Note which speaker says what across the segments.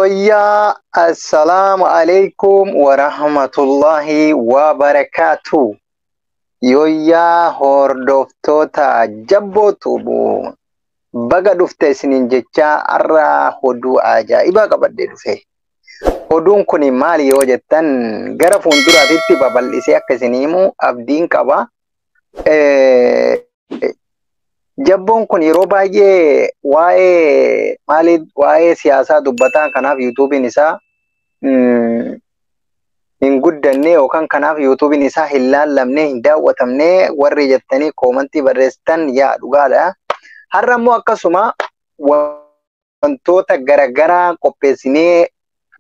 Speaker 1: Yooyyaa, assalaamu alaikum warahmatullahi wabarakaatu. Yooyyaa, hordoftoota jabbootu baga dhufte isiniin jechaa, har'a oduu ajaa'ibaa qabadhee dhufe. Oduun kun maali yoo jettan, gara fuulduraatitti babal'isee akka isin himu abdiin qaba. Jabboon kun yeroo baay'ee waa'ee maali, waa'ee siyaasaa dubbataa, kanaaf yuutuubiin isaa hin guddanne yookaan kanaaf yuutuubiin isaa hin laallamne, hin daawwatamne warri jettanii koomantii barreessitan, yaa dhugaadha. Har'a immoo akkasuma wantoota garaagaraa qopheessinee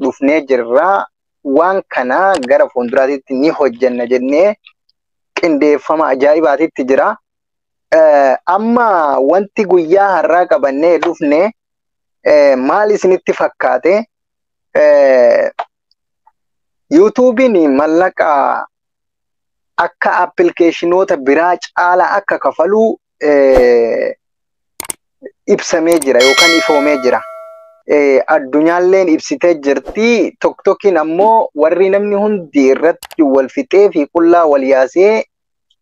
Speaker 1: dhufnee jirra. Waan kana gara fuulduraatitti ni hojjenna jennee qindeeffama ajaa'ibaatitti jira. Amma wanti guyyaa har'aa qabannee dhufne maal isinitti fakkaate? Yuutuubiin mallaqa akka appilikeeshinoota biraa caalaa akka kafalu ibsamee jira yookaan ifoomee jira. Addunyaalleen ibsitee jirti. Tokkokiin ammoo warri namni hundi irratti wal fixee fi qullaa wal yaasee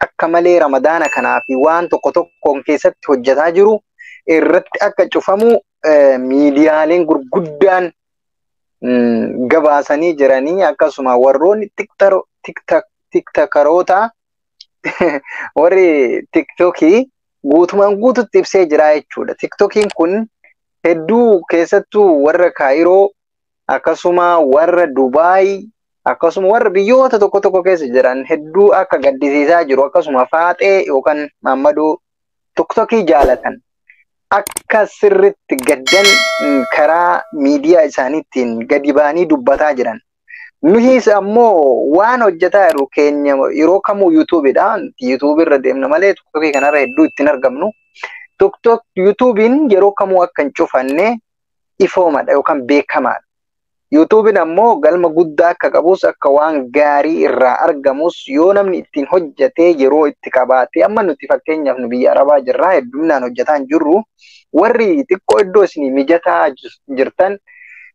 Speaker 1: akka malee Ramadaana kanaa fi waan tokko tokkoon keessatti hojjetaa jiru irratti akka cufamu miidiyaaleen gurguddaan gabaasanii jiranii. Akkasuma warroonni tiktakaroota, warri tiktookii guutumaan guututti ibsee jira jechuudha. Tiktokiin kun hedduu keessattuu warra Kaayiroo, akkasuma warra Dubaay, akkasuma warra biyyoota tokko tokko keessa jiran hedduu akka gaddisiisaa jiru, akkasuma faaxee yookaan maammadoo tiktokii jaalatan akka sirritti gaddan karaa miidiyaa isaaniitiin gadi ba'anii dubbataa jiran. Nuhis ammoo waan hojjetaa jiru keenya yeroo kamuu yuutuubidha. Yuutuubii irra deemna malee tiktokii kanarra hedduu ittiin argamnu. Tiktok yuutuubiin yeroo kamuu akka hin cufanne ifoomadha yookaan beekamaadha. Yuutuubiin ammoo galma guddaa akka qabus, akka waan gaarii irraa argamus, yoo namni ittiin hojjetee yeroo itti qabaate. Amma nuti fakkeenyaaf nu biyya Arabaa jirraa, hedduminaan hojjetaa hin jirru. Warri xiqqoo iddoo isin mijataa jirtan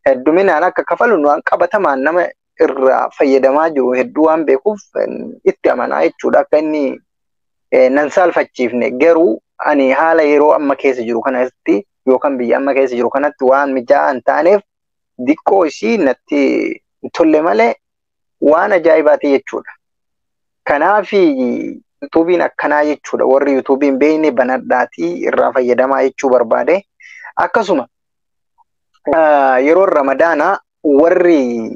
Speaker 1: hedduminaan akka kafalu nu qabatamaan nama irraa fayyadamaa jiru hedduu waan beekuuf itti amanaa jechuudha. Akka inni nan saalfachiifne garuu ani haala yeroo amma keessa jiru kanatti yookaan biyya amma keessa jiru kanatti waan mijaa'aa hin taaneef diqqoo isii natti tolle malee waan ajaa'ibaati jechuudha. Kanaaf yuutuubiin akkanaa jechuudha. Warri yuutuubiin hin beekne banadhaatii irraa fayyadamaa jechuu barbaade. Akkasuma yeroo Ramadaanaa warri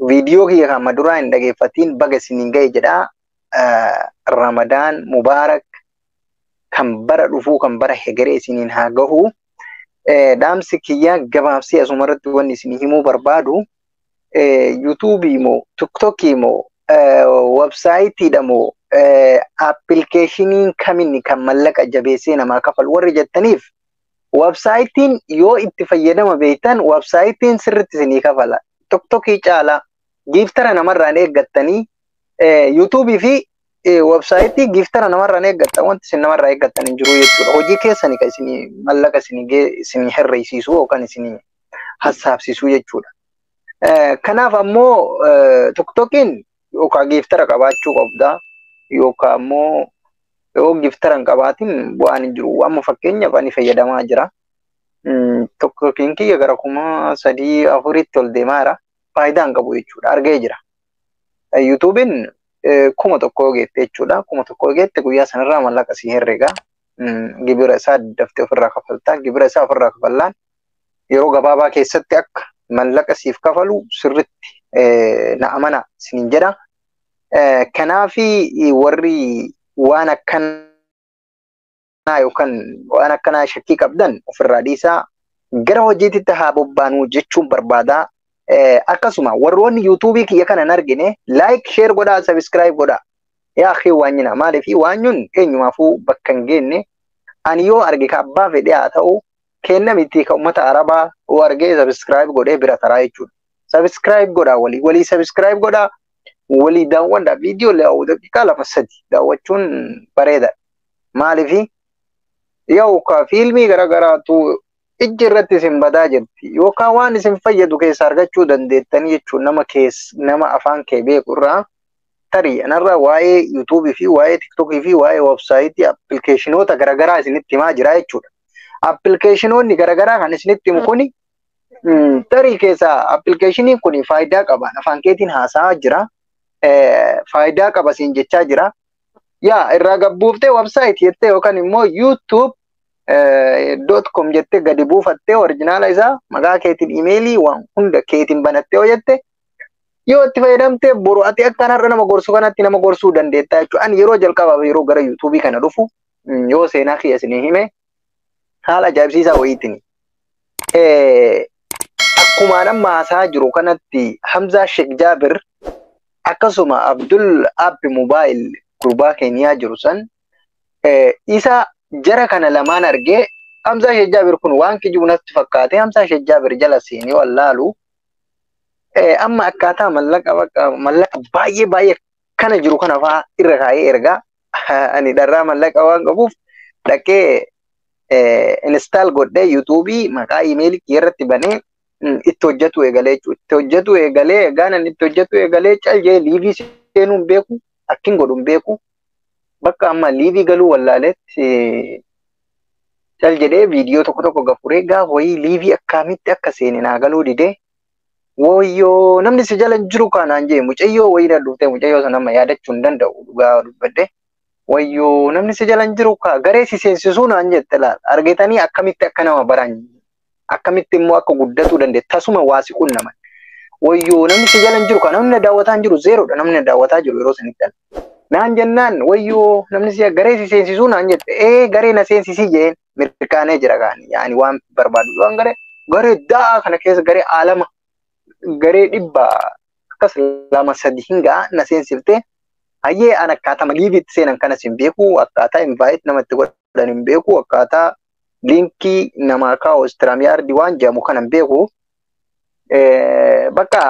Speaker 1: viidiyoo kiyya kan maduraa hin dhageeffatiin baga isiniin ga'e jedhaa. Ramadaan Mubaarak, kan bara dhufuu, kan bara hegeree isiniin haa gahu. Dhaamsi kiyyaa gabaabsee asumarratti wanni isin himuu barbaadu, yuutuubii moo tiktokii moo websaayitiidha moo appilikeeshiniin kaminni kan mallaqa jabeessee namaa kafalu warri jettaniif, websaayitiin yoo itti fayyadama beektan websaayitiin sirriitti isinii kafala. Tiktokii caalaa giiftara namarraan eeggattanii, yuutuubii fi websaayitii giiftara namarraan eeggattan, wanti isin namarraa eeggattan hin jiru jechuudha. Hojii keessani kan isinii mallaqa isinii herreessisu yookaan isinii hassaabsiisu jechuudha. Kanaaf ammoo tiktokiin yookaan giiftara qabaachuu qabda yookaan ammoo yoo giiftara hin qabaatin bu'aan hin jiru. Amma fakkeenyaaf ani fayyadamaa jira. Tiktokiin kiyya gara 3,000, 4,000tti ol deemaa jira. Faayidaa hin qabu jechuudha. Argee jira. Yuutuubiin 1000 geette jechuudha. 1000 geette guyyaa sanarraa mallaqa si herrega. Gibira isaa daftee ofirraa kafaltaa. Gibira isaa ofirraa kafallaan yeroo gabaabaa keessatti akka mallaqa siif kafalu sirritti na amana isiniin jedha. Kanaafi warri waan akkanaa yookaan waan akkanaa shakkii qabdan ofirraa dhiisaa, gara hojiitti haa bobbaanuu jechuun barbaada. Akkasuma warroonni yuutuubii kiyya kana hin argine like, share godhaa, subscribe godhaa. Yaa akhi, waanyina maaliif waanyun eenyumaafuu bakka hin geenne. Ani yoo arge ka abbaa fedhe haa ta'u, kenna miti, ka uummata Arabaa yoo argee subscribe godhee bira taraa jechuudha. Subscribe godhaa, walii walii subscribe godhaa, walii daawwadhaa. Viidiyoo daqiiqaa 2, 3 daawwachuun bareeda. Maaliif yoo ka fiilmii garaagaraatu Ijji irratti isin badaa jirti. Yookaan waan isin fayyadu keessaa argachuu dandeettanii jechuun nama keessa nama afaan kee beeku irraa tarii anarraa waa'ee yuutuubii fi waa'ee tiktookii fi waa'ee websaayitii appilikeeshinoota garaagaraa isinitti himaa jira jechuudha. Appilikeeshinoonni garaagaraa kan isinitti himu kuni tarii keessaa appilikeeshiniin kun faayidaa qaba. Afaan keetiin haasa'aa jira. Faayidaa qaba siin jechaa jira. Yaa irraa gabbuuftee websaayitii jettee yookaan immoo yuutuub .com jettee gadi buufattee originaala isaa maqaa keetiin imeelii waan hunda keetiin banattee hojjette yoo itti fayyadamte boru ati akka har'a nama gorsu kanatti nama gorsuu dandeetta jechuudha. Ani yeroo jalqabaaf yeroo gara yuutuubii kana dhufu yoo seenaa kiyya isinii hime haala ajaa'ibsiisaa wayiitiin. Akkuma amma haasaa jiru kanatti Hamzaa Sheekh Jaabir akkasuma Abdul Abbi Mobaayil gurbaa Keeniyaa jiru san isa jara kana lamaan argee Hamzaa Sheekh Jaabir kun waan kijibu natti fakkaate Hamzaa Sheekh Jaabir jala seenee wallaalu amma akkaataa mallaqa mallaqa baay'ee baay'ee kana jiru kana fa'aa irra kaa'ee ergaa ani dharraa mallaqa waan qabuuf dhaqee install godhee yuutuubii maqaa imeelii kiyya irratti banee itti hojjetu eegalee jechuudha. Itti hojjetu eegalee egaan ani itti hojjetu eegalee cal jee liivii seenuu hin beeku akkin godhu hin beeku bakka amma liivii galuu wallaaletti cal jedhee viidiyoo tokko tokko gafuree gaafa wayii liivii akkamitti akka seene naa galuu didee wayyoo namni si jala jiru kanaan jee mucayyoo wayii na dhuftee mucayyoo sana amma yaadachuu hin danda'u dhugaa dubbadde. Wayyoo namni si jala jiru ka garee si seensisuu naan jette laal argitanii akkamitti akka nama baran akkamitti immoo akka guddatuu dandeette tasuma waa si qunnaman. Wayyoo namni si jala jiru ka namni na daawwataa hin jiru zeeroodha namni na daawwataa jiru yeroo sanitti. Naan jennaan wayyoo namni si garee si seensisuu naan jette ee garee na seensisii jeen mirkaanee jira kaani yaani waan barbaadu waan garee garee daa kana keessa garee aalama garee dhibba akkas lama sadi hingaa na seensiftee hayyee an akkaataa liiviitti seenan kanas hin beeku akkaataa invite namatti godhan hin beeku akkaataa liinkii namaa kaa'u istiraamiyaardii waan jedhamu kana hin beeku bakka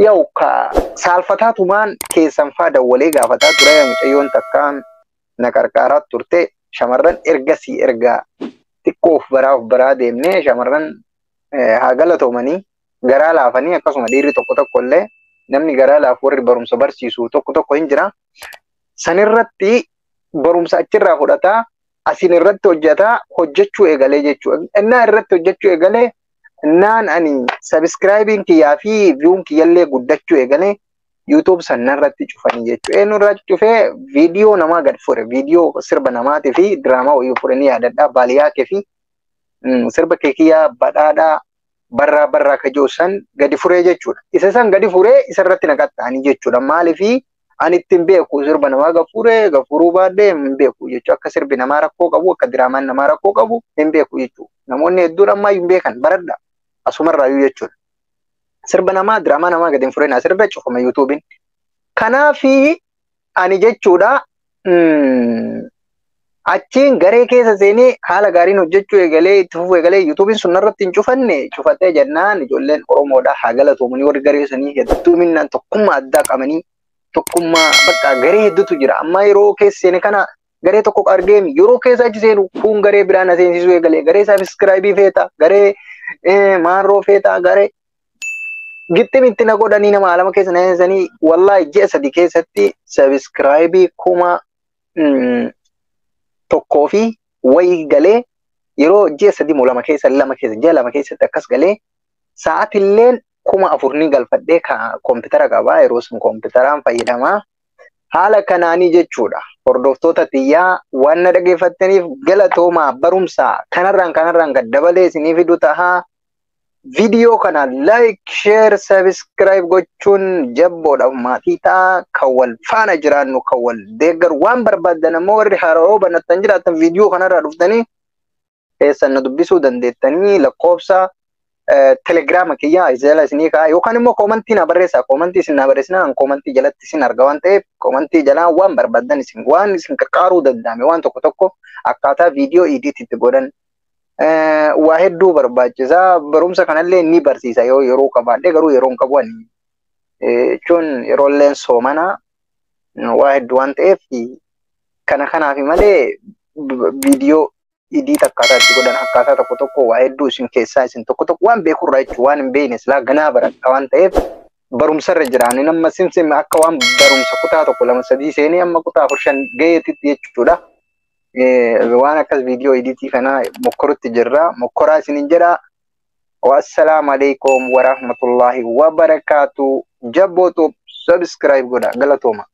Speaker 1: yaa'u ka saalfataatumaan keessan faa dawwalee gaafataa ture mucayyoon takkaan na qarqaaraa turte shamarran ergasii ergaa xiqqoo of baraa of baraa deemnee shamarran haa galatoomanii garaa laafanii akkasuma dhiirri tokko tokko illee namni garaa laafu warri barumsa barsiisu tokko tokko hin jira. Sanirratti barumsa achirraa fudhataa asin irratti hojjetaa hojjechuu eegalee jechuudha. Innaa irratti hojjechuu eegalee innaan ani sabiskiraayibiin kiyyaa fi viyuun kiyyallee guddachuu eegalee yuutuub sanarratti cufanii jechuudha. Eenyu irratti cufee viidiyoo namaa gad fure viidiyoo sirba namaatii fi diraamaa wayii fudhanii yaadadhaa baaliyaakee fi sirba keekiyyaa badhaadhaa barraa barraa ka jiru san gadi furee jechuudha. Isa san gadi furee isa irratti naqatta'anii jechuudha. Maaliifii ani ittiin beeku sirba namaa gafuree gafuruu baadhee hin beeku jechuudha. Akka sirbi namaa rakkoo qabu akka diraamaan namaa rakkoo qabu hin beeku jechuudha. Namoonni hedduun ammaa hin beekan baradha asumarraayyuu jechuudha. Sirba namaa diraamaa namaa gadi hin fureen asirra cufama yuutuubiin. Kanaafi ani jechuudha achiin garee keessa seenee haala gaariin hojjechuu eegalee itti fufuu eegalee yuutuubiin sun irratti hin cufanne cufatee jennaan ijoolleen Oromoodha haa galatoomanii warri garee sanii hedduminaan tokkummaa addaa qabanii tokkummaa bakka garee hedduutu jira. Amma yeroo keessa seene kana garee tokko argeemi yeroo keessa achi seenu kun garee biraa na seensisuu eegalee garee sabiskiraayibii feeta garee maarroo feeta garee gixximitti na godhanii nama alama keessa na seensisanii wallaahi ji'a 3 keessatti sabiskiraayibii 1001 fi wayii galee yeroo ji'a 3 moo 2 keessa 2 keessa ji'a 2 keessatti akkas galee sa'aatilleen 4000 ni galfadhee koompitara qabaa yeroo sun koompitaraan fayyadamaa haala kanaanii jechuudha. Hordoftoota xiyyaa waan na dhageeffattaniif galatoomaa barumsa kanarraan gad dabalee isinii fidu tahaa. Viidiyoo kana like, share, subscribe gochuun jabboodhaaf maatii ta'a. Kan wal faana jiraannu, kan wal deeggaru waan barbaaddan ammoo warri haaroo banattan jiraatan viidiyoo kanarraa dhuftanii keessan na dubbisuu dandeettanii lakkoofsa telegiraama kiyyaa jala isinii kaa'a yookaan immoo koomantii na barreessaa. Koomantii isin na barreessinaan koomantii jalatti isin arga waan ta'eef koomantii jalaa waan barbaaddan isin waan isin qarqaaruu danda'ame waan tokko tokko akkaataa viidiyoo idiit itti godhan waa hedduu barbaachisaa. Barumsa kanallee ni barsiisa yoo yeroo qabaadhe garuu yeroo hin qabu ani jechuun yeroo illee soomana waa hedduu waan ta'eef kana kanaaf malee viidiyoo Edit akkaataa itti godhan, akkaataa tokko tokko waa hedduu isin keessaa isin tokko tokko waan beekurraa jechuun, waan hin beekne silaa ganaa baradha waan ta'eef barumsarra jira. Ani nama simsim akka waan barumsa kutaa 1, 2, 3 seenee amma kutaa 4, 5 gaheetitti jechuudha. Waan akkas viidiyoo editii kana mokkorutti jirra. Mokkoraa isinin jedha. Wassalaamu alaikum warahmatullahi wabarakaatu. Jabbootu subscribe godha. Galatooma.